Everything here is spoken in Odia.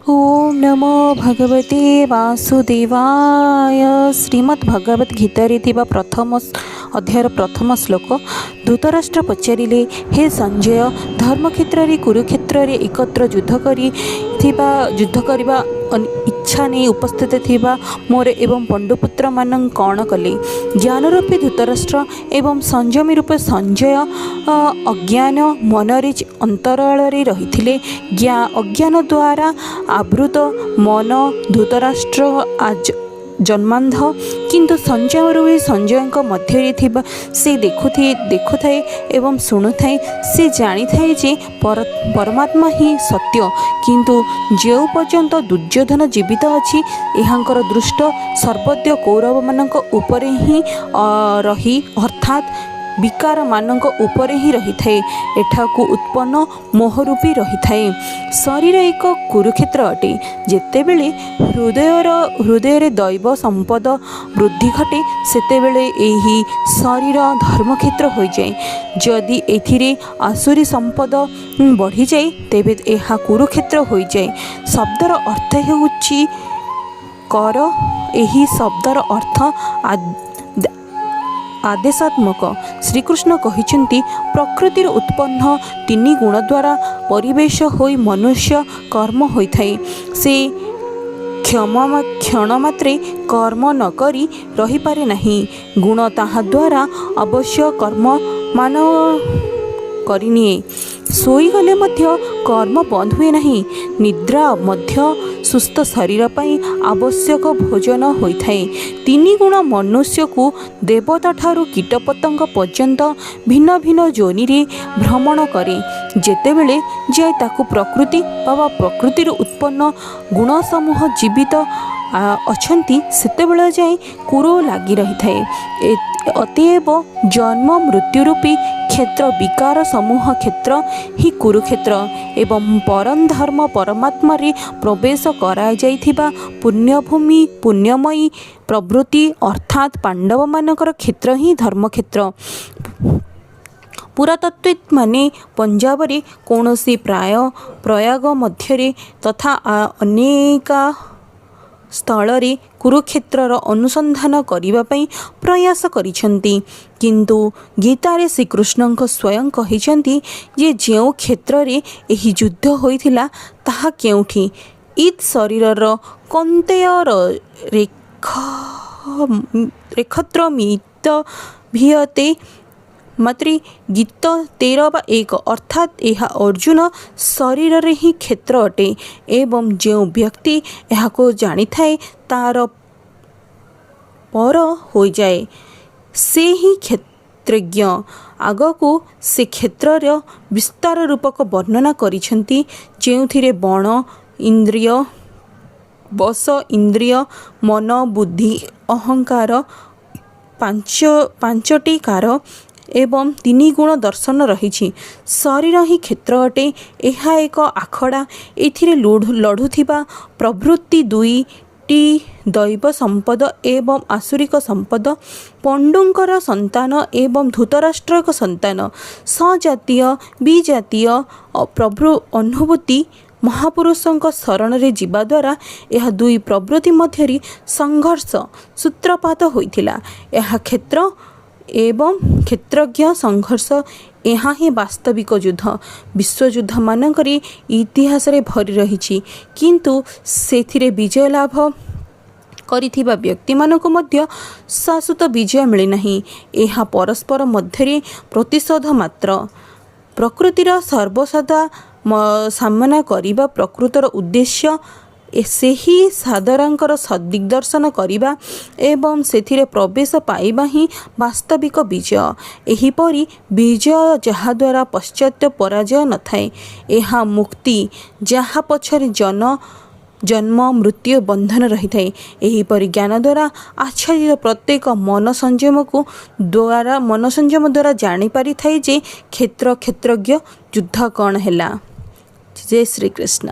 ଓମ୍ ନମୋ ଭଗବତେ ବାସୁଦେବାୟ। ଶ୍ରୀମଦ୍ ଭଗବତ ଗୀତାରେ ଥିବା ପ୍ରଥମ ଅଧ୍ୟାୟର ପ୍ରଥମ ଶ୍ଲୋକ। ଧୃତରାଷ୍ଟ୍ର ପଚାରିଲେ, ହେ ସଞ୍ଜୟ, ଧର୍ମକ୍ଷେତ୍ରରେ କୁରୁକ୍ଷେତ୍ରରେ ଏକତ୍ର ଯୁଦ୍ଧ କରିଥିବା, ଯୁଦ୍ଧ କରିବା ଇଚ୍ଛା ନେଇ ଉପସ୍ଥିତ ଥିବା ମୋର ଏବଂ ପଣ୍ଡୁପୁତ୍ରମାନ କ'ଣ କଲେ? ଜ୍ଞାନରୂପୀ ଧୃତରାଷ୍ଟ୍ର ଏବଂ ସଂଯମୀ ରୂପେ ସଞ୍ଜୟ ଅଜ୍ଞାନ ମନରେ ଅନ୍ତରାଳରେ ରହିଥିଲେ। ଅଜ୍ଞାନ ଦ୍ୱାରା ଆବୃତ ମନ ଧୃତରାଷ୍ଟ୍ର ଆଜ ଜନ୍ମାନ୍ଧ, କିନ୍ତୁ ସଂଯମ ରୂପୀ ସଞ୍ଜୟଙ୍କ ମଧ୍ୟରେ ଥିବା ସେ ଦେଖୁଥାଏ ଏବଂ ଶୁଣୁଥାଏ। ସେ ଜାଣିଥାଏ ଯେ ପରମାତ୍ମା ହିଁ ସତ୍ୟ, କିନ୍ତୁ ଯେଉଁ ପର୍ଯ୍ୟନ୍ତ ଦୁର୍ଯ୍ୟୋଧନ ଜୀବିତ ଅଛି, ଏହାଙ୍କର ଦୃଷ୍ଟି ସର୍ବଦା କୌରବମାନଙ୍କ ଉପରେ ହିଁ ରହି, ଅର୍ଥାତ୍ ବିକାରମାନଙ୍କ ଉପରେ ହିଁ ରହିଥାଏ। ଏଠାକୁ ଉତ୍ପନ୍ନ ମୋହରୂପୀ ରହିଥାଏ। ଶରୀର ଏକ କୁରୁକ୍ଷେତ୍ର ଅଟେ। ଯେତେବେଳେ ହୃଦୟରେ ଦୈବ ସମ୍ପଦ ବୃଦ୍ଧି ଘଟେ, ସେତେବେଳେ ଏହି ଶରୀର ଧର୍ମକ୍ଷେତ୍ର ହୋଇଯାଏ। ଯଦି ଏଥିରେ ଆସୁରୀ ସମ୍ପଦ ବଢ଼ିଯାଏ, ତେବେ ଏହା କୁରୁକ୍ଷେତ୍ର ହୋଇଯାଏ। ଶବ୍ଦର ଅର୍ଥ ହେଉଛି କର। ଏହି ଶବ୍ଦର ଅର୍ଥ ଆଦେଶାତ୍ମକ। ଶ୍ରୀକୃଷ୍ଣ କହିଛନ୍ତି, ପ୍ରକୃତିରୁ ଉତ୍ପନ୍ନ ତିନି ଗୁଣ ଦ୍ୱାରା ପରିବେଶ ହୋଇ ମନୁଷ୍ୟ କର୍ମ ହୋଇଥାଏ। ସେ କ୍ଷଣ ମାତ୍ରେ କର୍ମ ନ କରି ରହିପାରେ ନାହିଁ। ଗୁଣ ତାହା ଦ୍ୱାରା ଅବଶ୍ୟ କର୍ମମାନ କରିନିଏ। ଶୋଇଗଲେ ମଧ୍ୟ କର୍ମ ବନ୍ଦ ହୁଏ ନାହିଁ। ନିଦ୍ରା ମଧ୍ୟ ସୁସ୍ଥ ଶରୀର ପାଇଁ ଆବଶ୍ୟକ ଭୋଜନ ହୋଇଥାଏ। ତିନି ଗୁଣ ମନୁଷ୍ୟକୁ ଦେବତାଠାରୁ କୀଟପତଙ୍ଗ ପର୍ଯ୍ୟନ୍ତ ଭିନ୍ନ ଭିନ୍ନ ଯୋନିରେ ଭ୍ରମଣ କରେ। ଯେତେବେଳେ ଯାଏ ତାକୁ ପ୍ରକୃତି ବା ପ୍ରକୃତିରୁ ଉତ୍ପନ୍ନ ଗୁଣସମୂହ ଜୀବିତ ଅଛନ୍ତି, ସେତେବେଳେ ଯାଏ କୁରୁ ଲାଗି ରହିଥାଏ। ଅତଏବ ଜନ୍ମ ମୃତ୍ୟୁ ରୂପୀ କ୍ଷେତ୍ର, ବିକାର ସମୂହ କ୍ଷେତ୍ର ହିଁ କୁରୁକ୍ଷେତ୍ର ଏବଂ ପରମ ଧର୍ମ ପରମାତ୍ମାରେ ପ୍ରବେଶ କରାଯାଇଥିବା ପୁଣ୍ୟଭୂମି, ପୁଣ୍ୟମୟୀ ପ୍ରବୃତ୍ତି, ଅର୍ଥାତ୍ ପାଣ୍ଡବମାନଙ୍କର କ୍ଷେତ୍ର ହିଁ ଧର୍ମକ୍ଷେତ୍ର। ପୁରାତତ୍ତ୍ୱବିତ୍ମାନେ ପଞ୍ଜାବରେ କୌଣସି ପ୍ରାୟ ପ୍ରୟାଗ ମଧ୍ୟରେ ତଥା ଅନେକ ସ୍ଥଳରେ କୁରୁକ୍ଷେତ୍ରର ଅନୁସନ୍ଧାନ କରିବା ପାଇଁ ପ୍ରୟାସ କରିଛନ୍ତି। କିନ୍ତୁ ଗୀତାରେ ଶ୍ରୀକୃଷ୍ଣଙ୍କ ସ୍ୱୟଂ କହିଛନ୍ତି ଯେ ଯେଉଁ କ୍ଷେତ୍ରରେ ଏହି ଯୁଦ୍ଧ ହୋଇଥିଲା, ତାହା କେଉଁଠି? ଇଦଂ ଶରୀରଂ କୌନ୍ତେୟ କ୍ଷେତ୍ରମିତ୍ୟଭିଧୀୟତେ ମାତ୍ରେ ଗୀତା 13/1। ଅର୍ଥାତ୍ ଏହା ଅର୍ଜୁନ, ଶରୀରରେ ହିଁ କ୍ଷେତ୍ର ଅଟେ ଏବଂ ଯେଉଁ ବ୍ୟକ୍ତି ଏହାକୁ ଜାଣିଥାଏ, ତାର ପର ହୋଇଯାଏ, ସେ ହିଁ କ୍ଷେତ୍ରଜ୍ଞ। ଆଗକୁ ସେ କ୍ଷେତ୍ରର ବିସ୍ତାର ରୂପକ ବର୍ଣ୍ଣନା କରିଛନ୍ତି, ଯେଉଁଥିରେ ବଣ, ଇନ୍ଦ୍ରିୟ, ବଶ, ଇନ୍ଦ୍ରିୟ, ମନ, ବୁଦ୍ଧି, ଅହଙ୍କାର, ପାଞ୍ଚଟି କାର ଏବଂ ତିନି ଗୁଣ ଦର୍ଶନ ରହିଛି। ଶରୀର ହିଁ କ୍ଷେତ୍ର ଅଟେ। ଏହା ଏକ ଆଖଡ଼ା। ଏଥିରେ ଲଢ଼ୁଥିବା ପ୍ରବୃତ୍ତି ଦୁଇଟି, ଦୈବ ସମ୍ପଦ ଏବଂ ଆସୁରିକ ସମ୍ପଦ, ପଣ୍ଡୁଙ୍କର ସନ୍ତାନ ଏବଂ ଧୃତରାଷ୍ଟ୍ରଙ୍କ ସନ୍ତାନ, ସଜାତୀୟ ବିଜାତୀୟ ଅନୁଭୂତି। ମହାପୁରୁଷଙ୍କ ଶରଣରେ ଯିବା ଦ୍ୱାରା ଏହା ଦୁଇ ପ୍ରବୃତ୍ତି ମଧ୍ୟରେ ସଂଘର୍ଷ ସୂତ୍ରପାତ ହୋଇଥିଲା। ଏହା କ୍ଷେତ୍ର ଏବଂ କ୍ଷେତ୍ରଜ୍ଞ ସଂଘର୍ଷ। ଏହା ହିଁ ବାସ୍ତବିକ ଯୁଦ୍ଧ। ବିଶ୍ୱଯୁଦ୍ଧମାନଙ୍କରେ ଇତିହାସରେ ଭରି ରହିଛି, କିନ୍ତୁ ସେଥିରେ ବିଜୟ ଲାଭ କରିଥିବା ବ୍ୟକ୍ତିମାନଙ୍କୁ ମଧ୍ୟ ଶାଶ୍ୱତ ବିଜୟ ମିଳିନାହିଁ। ଏହା ପରସ୍ପର ମଧ୍ୟରେ ପ୍ରତିଶୋଧ ମାତ୍ର। ପ୍ରକୃତିର ସର୍ବସଦା ସାମନା କରିବା ପ୍ରକୃତର ଉଦ୍ଦେଶ୍ୟ। ସେହି ସାଗରଙ୍କର ଦିଗ୍ଦର୍ଶନ କରିବା ଏବଂ ସେଥିରେ ପ୍ରବେଶ ପାଇବା ହିଁ ବାସ୍ତବିକ ବିଜୟ। ଏହିପରି ବିଜୟ ଯାହାଦ୍ୱାରା ପଶ୍ଚାତ ପରାଜୟ ନଥାଏ। ଏହା ମୁକ୍ତି, ଯାହା ପଛରେ ଜନ୍ମ ମୃତ୍ୟୁ ବନ୍ଧନ ରହିଥାଏ। ଏହିପରି ଜ୍ଞାନ ଦ୍ୱାରା ଆଚ୍ଛାଦିତ ପ୍ରତ୍ୟେକ ମନ ସଂଯମ ଦ୍ୱାରା ଜାଣିପାରିଥାଏ ଯେ କ୍ଷେତ୍ର କ୍ଷେତ୍ରଜ୍ଞ ଯୁଦ୍ଧ କ'ଣ ହେଲା। ଜୟ ଶ୍ରୀକୃଷ୍ଣ।